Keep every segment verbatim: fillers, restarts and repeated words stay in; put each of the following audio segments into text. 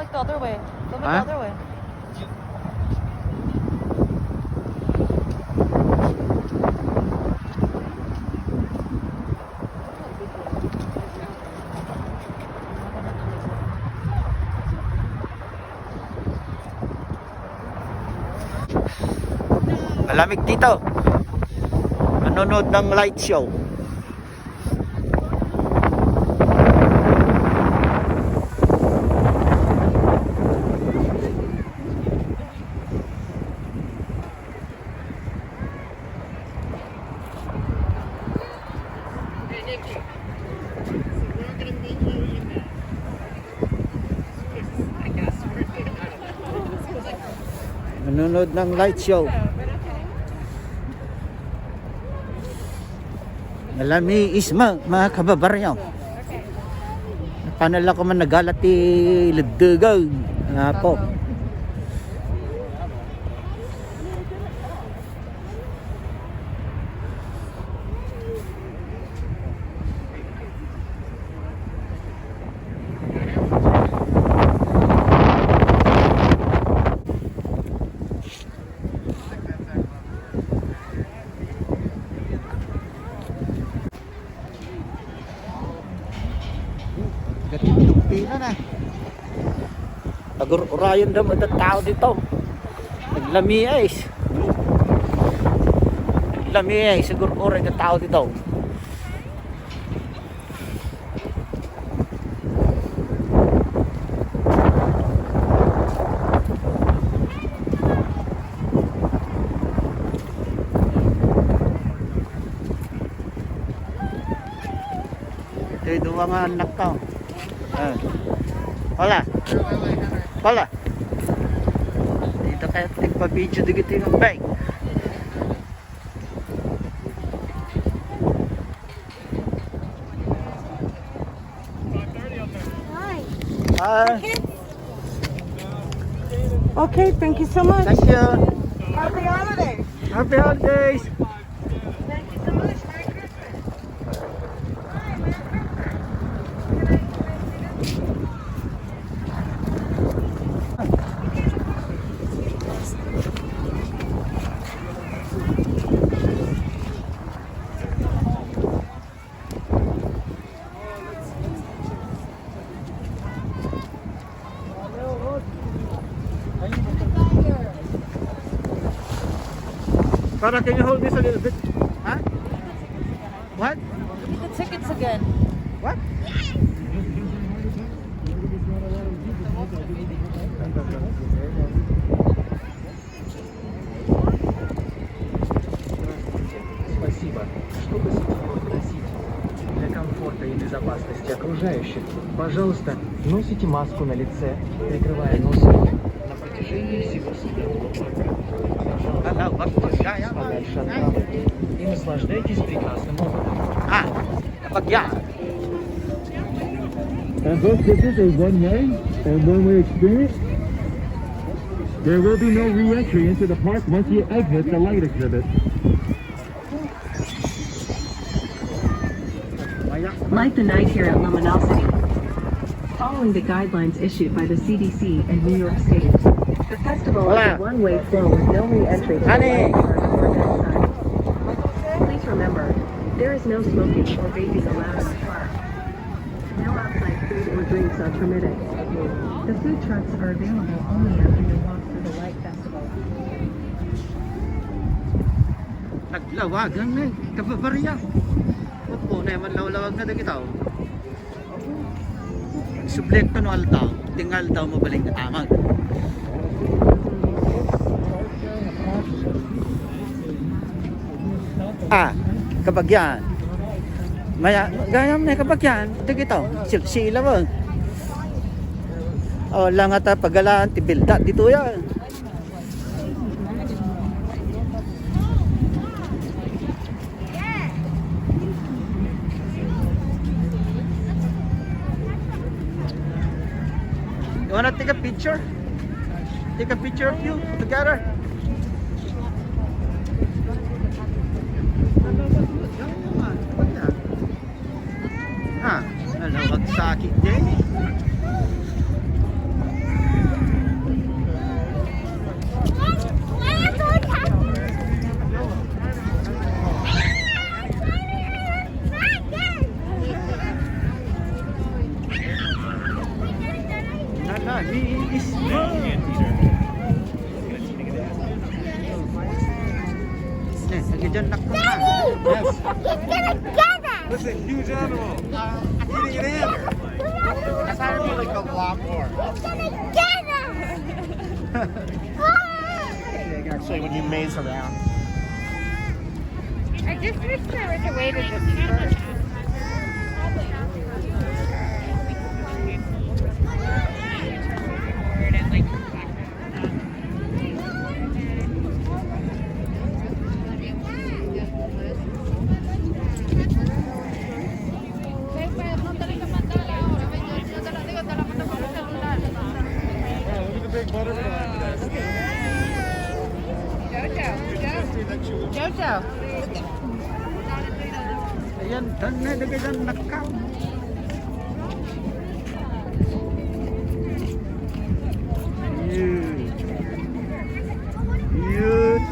Like the other way. Go the other way. Malamig dito. Manonood ng light show. Manonood ng light show. Nalami isma, mga kababaryo. Panala ko man nagala ti leddegaw. Apo. Gatindog pila na. Agur-urayan da met a tao dito. Naglamiis. Naglamiis, agur-uray a tao dito. Ito'y duwa nga anak ko. Ah. Hola. Hola. Dito kayo tigpa-video dito yung bike. Hi. Ah. Okay, thank you so much. Thank you. Happy holidays. Happy holidays. Thank you so much. Merry Christmas. Hi, Merry Christmas. Para, can you hold this a little bit? Huh? What? Look at the tickets again. What? Спасибо, что посетили Лондон Сити. Для комфорта и безопасности окружающих, пожалуйста, носите маску на лице, прикрывая нос и рот на протяжении всего съемного. Подальше от камеры и наслаждайтесь прекрасным опытом. Ah, kapag yan. And since this is a one-way and one-way experience, there will be no re-entry into the park once you exit the light exhibit. Light the night here at Luminosity. Following the guidelines issued by the C D C and New York State, the festival is a one-way flow with no re-entry to the light park or outside. Please remember, there is no smoking or vaping allowed in the park. No outside food or drinks are permitted. The food trucks are available only after your walk through the light festival. Naglawagan na eh. Kababarya. Opo, na man lawlawag na dagito. Sublekto no aldaw. Ting aldaw mabaling katamag. Ah, kabagyan. Maya, gayam na kabagyan. Ito kito. Sil-, sila mo. Oh, lang ata pagalaan ti bilda dito yan. You wanna take a picture? Take a picture of you together. Ah, nalawag sakit din. Ah, he is small. Yes, again, nakam na. Yes. He's gonna get us! That's a huge animal. Uh, I'm eating it in. That's how I feel like a lot more. He's gonna get us! Actually, when you maze around. I just wish there was a way to disperse. Jojo. Ayan, done na, dagdagan na ka. Yun. Yun.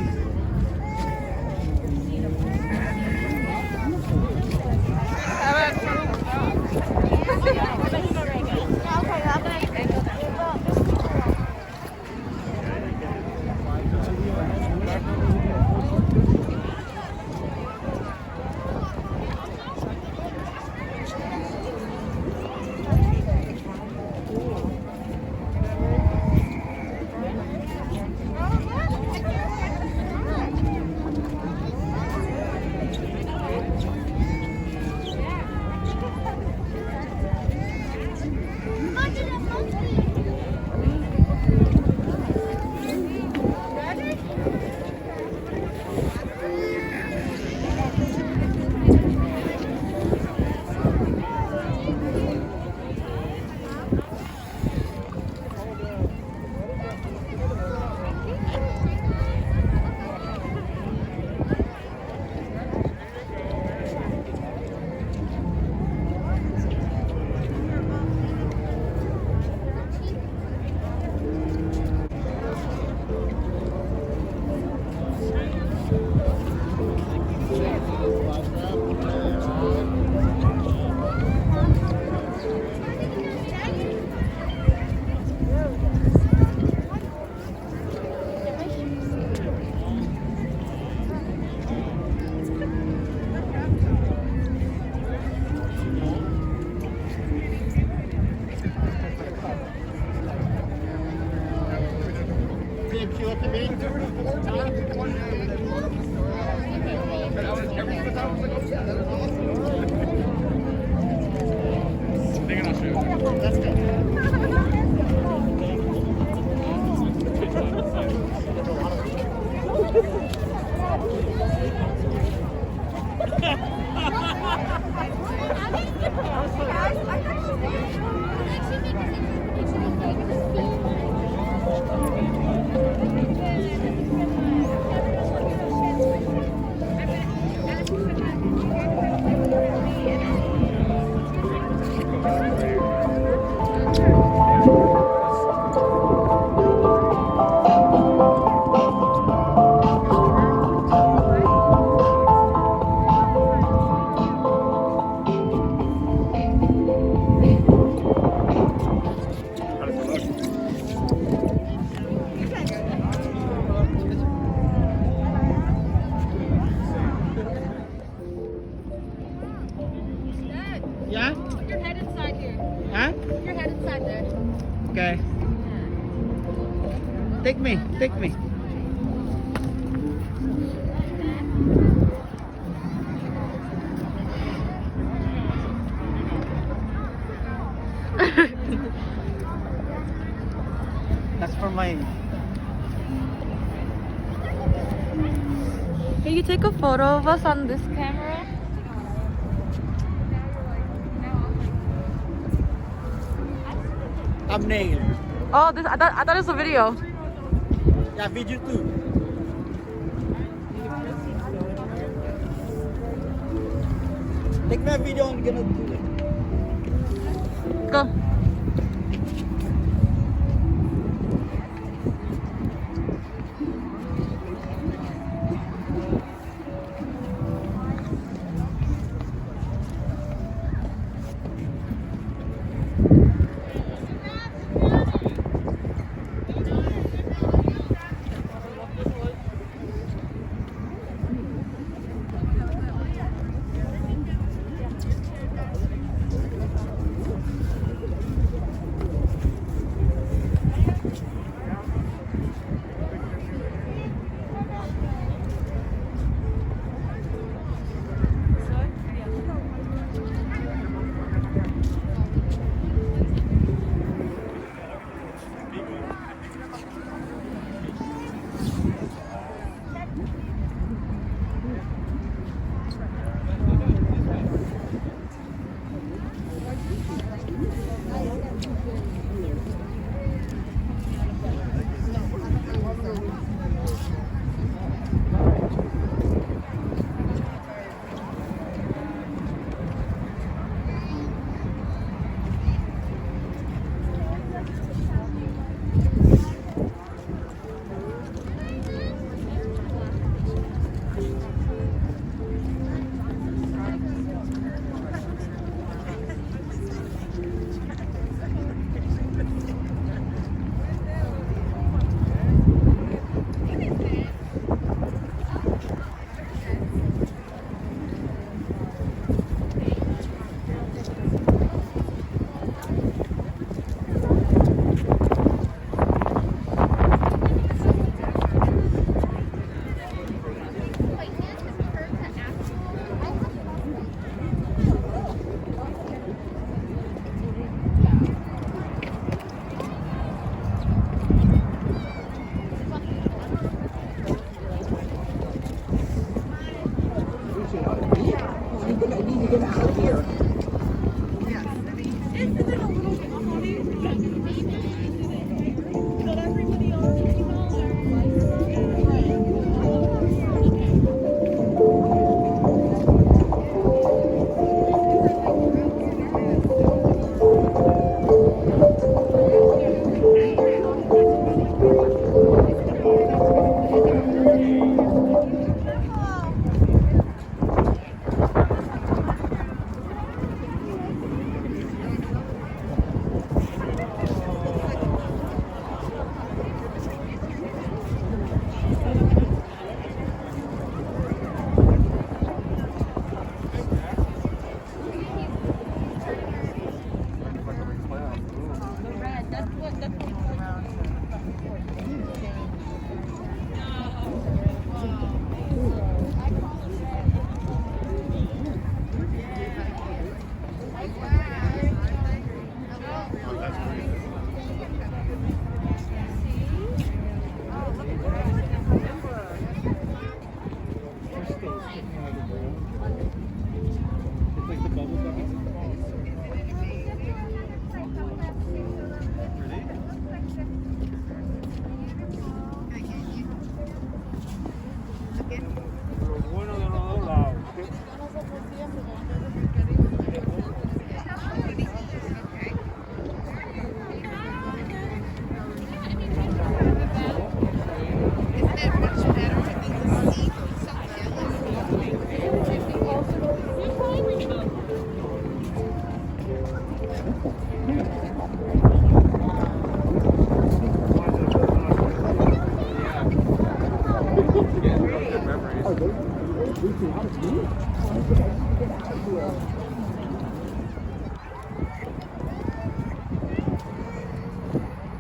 Yeah? Put your head inside here. Huh? Put your head inside there. Okay. Take me, take me. That's for my... Can you take a photo of us on this camera? Thumbnail. Oh, this, I thought, I thought it was a video. Yeah, video too. Take my video, I'm gonna do it. Go.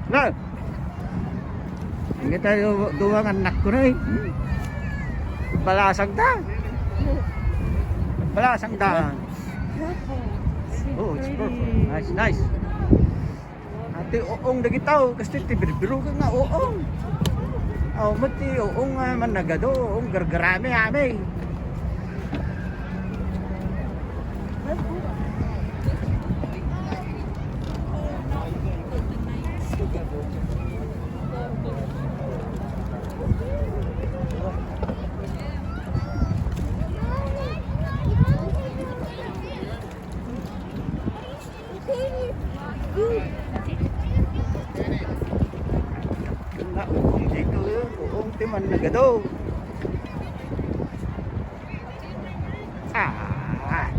Na. Hindi tayo duwa nga anak ko na eh. Balasang da. Balasang da. Oh, it's purple. Nice, nice. Ati uong dagitaw, kasi ti birbiro ka nga uong. Aw, mati uong nga managado, uong gargarami, ami. Nga, uong dito yun. Uong ti mannagado. Ah.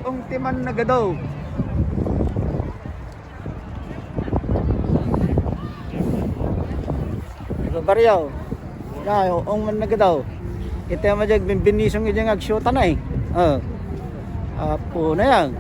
Uong ti mannagado. Ibabaryo. Ya, uong mannagado. Kita mo dyan, bimbinisong dyan, agsyuta na eh. Oh. Apo na yan.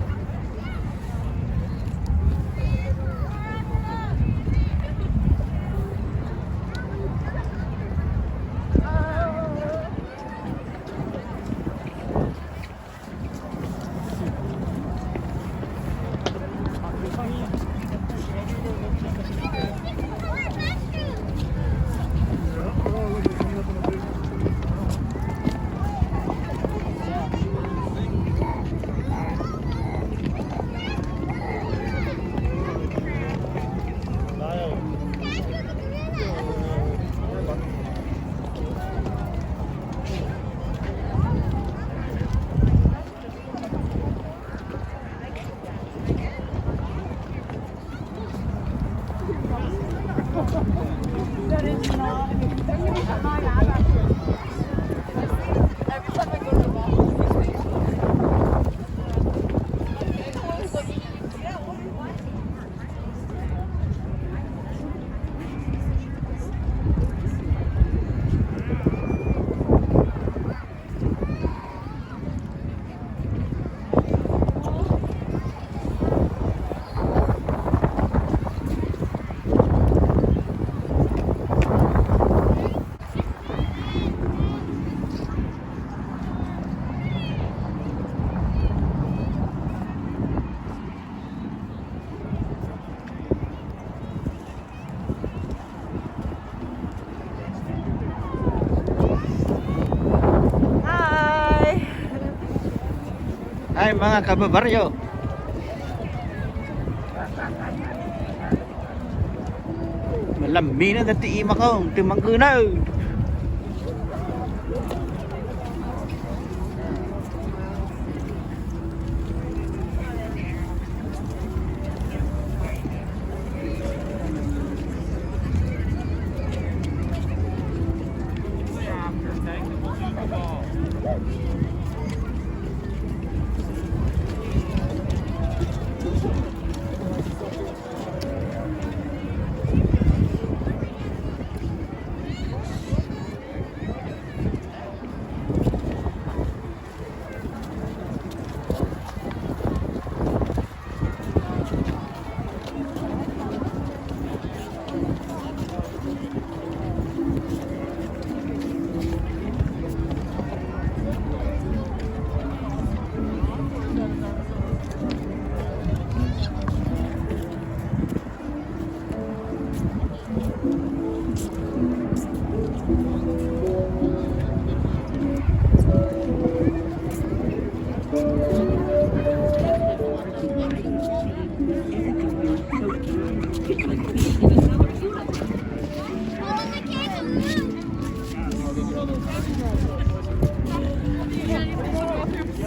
Hi! Hi, mga kababaryo. Malambina dati ima ko, ti mangkuna.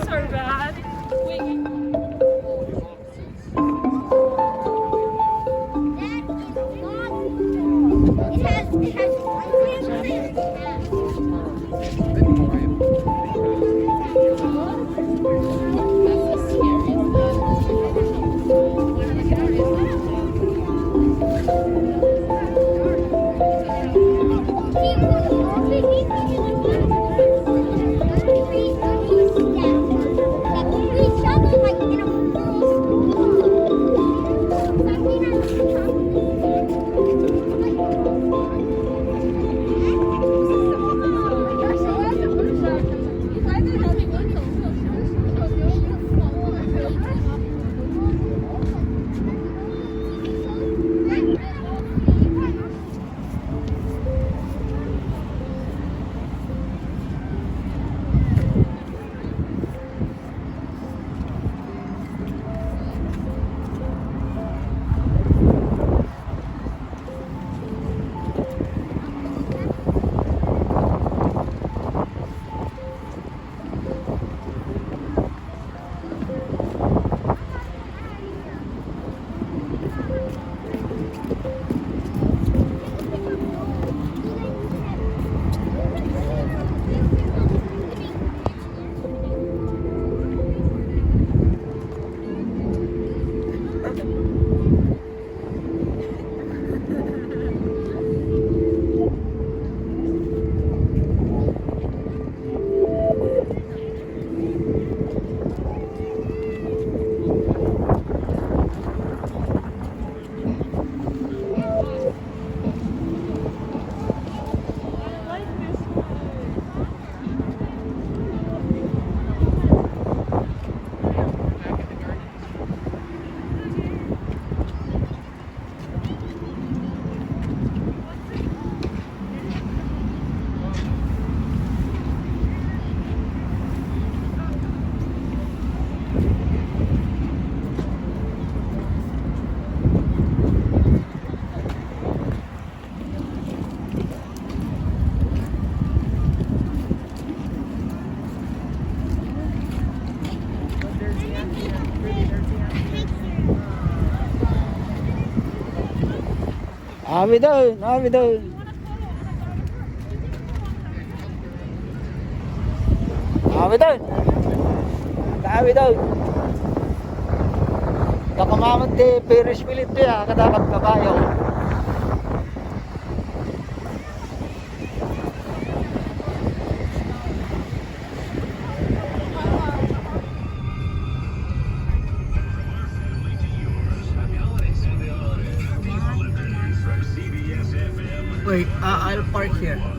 So bad. Wait. Awi daw, awi daw. Awi daw. Awi daw. Kakamamot ti Ferris wheel ito ya, kada pagkabayo. Wait, uh, I'll park here.